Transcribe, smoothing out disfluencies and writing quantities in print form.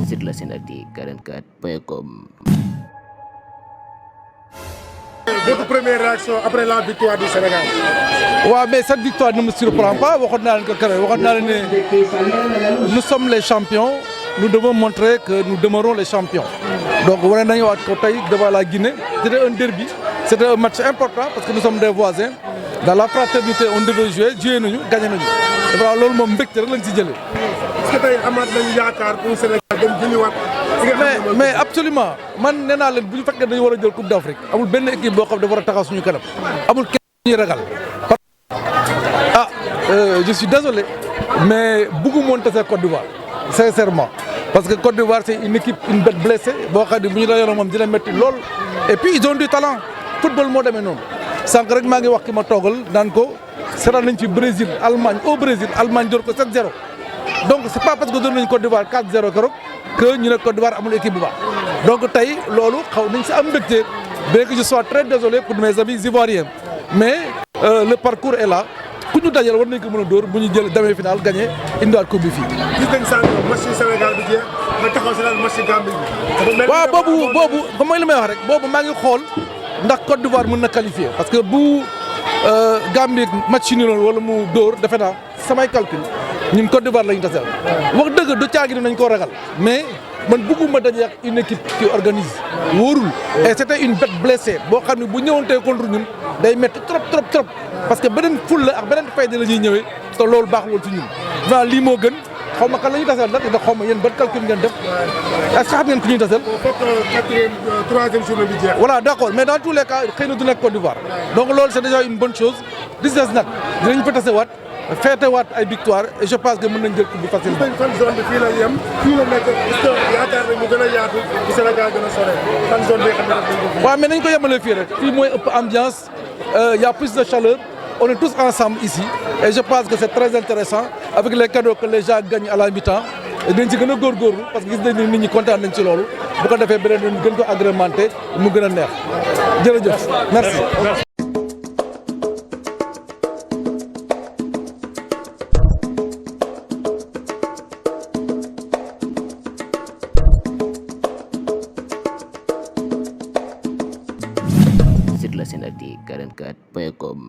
Visite la Sénati 44.com. Votre première réaction après la victoire du Sénégal? Ouais, mais cette victoire ne me surprend pas. Nous sommes les champions. Nous devons montrer que nous demeurons les champions. Donc, on est devant la Guinée. C'était un derby. C'était un match important parce que nous sommes des voisins. Dans la fraternité, on devait jouer, nous, gagner. Et voilà, c'est ce que nous avons fait. Est-ce que tu as un yakar pour le Sénégal? Mais absolument. Man, si nous avons la Coupe d'Afrique, il n'y a pas équipe qui doit être sur nous. Il n'y a pas je suis désolé, mais beaucoup montent à Côte d'Ivoire, sincèrement. Parce que Côte d'Ivoire, c'est une équipe, une bête blessée. Et puis, ils ont du talent. Football mode maintenant. Sans que je c'est le Brésil, Allemagne, au Brésil, Allemagne dort 7-0. Donc, ce n'est pas parce que nous avons Côte d'Ivoire 4-0 que nous avons Côte d'Ivoire une équipe. Donc, bien que je sois très désolé pour mes amis ivoiriens. Mais le parcours est là. Ku ñu dajal war nañ ko mëna door bu ñu jël demi final gagné indiwaat coupe bi fi. Gis nañ sank match Sénégal bi jeex nga taxaw ci match Gambie bi. Waaw bobu comme mooy limay wax rek bobu ma ngi xol ndax Côte d'Ivoire mën na qualifier parce que bu Gambie match nul wala mu door defé na samay calcul ñun Côte d'Ivoire lañu tassel. Wax deug du ciagi nañ ko ragal mais man bëgguma dajé ak une équipe qui organise worul et c'était une bête blessée bo xamni bu ñëwonté contre ñun day metti trop parce que benen ful la ak benen fayda la ñuy ñëwé té lool baax lool ci ñun va li mo gën xawma kan lañu tassal nak da xawma yeen ban calcul ngeen def est ce xam ngeen ku ñuy tassal troisième journée bi jeex voilà d'accord mais dans tous les cas xeyna du nek Côte d'Ivoire donc lool c'est déjà une bonne chose business nak dinañ fa tassé wat fété wat ay victoire et je pense que mën nañ jël coupe bi facilement fan zone bi fi la yem fi la nek est-ce que yaakar na mu gëna yaatu ci Sénégal gëna soré fan zone bi xam na waaw mais nañ ko yemalé fi rek fi moy ëpp ambiance il y a plus de chaleur. On est tous ensemble ici et je pense que c'est très intéressant avec les cadeaux que les gens gagnent à la mi-temps. Dañ ci gëna gorgorlu parce que gis nañ ni nit ñi content nañ ci lolu bu ko défé benen ñu gën ko agrémenter mu gëna neex. Jërëjëf. Merci. Visite la Sénati 44.com.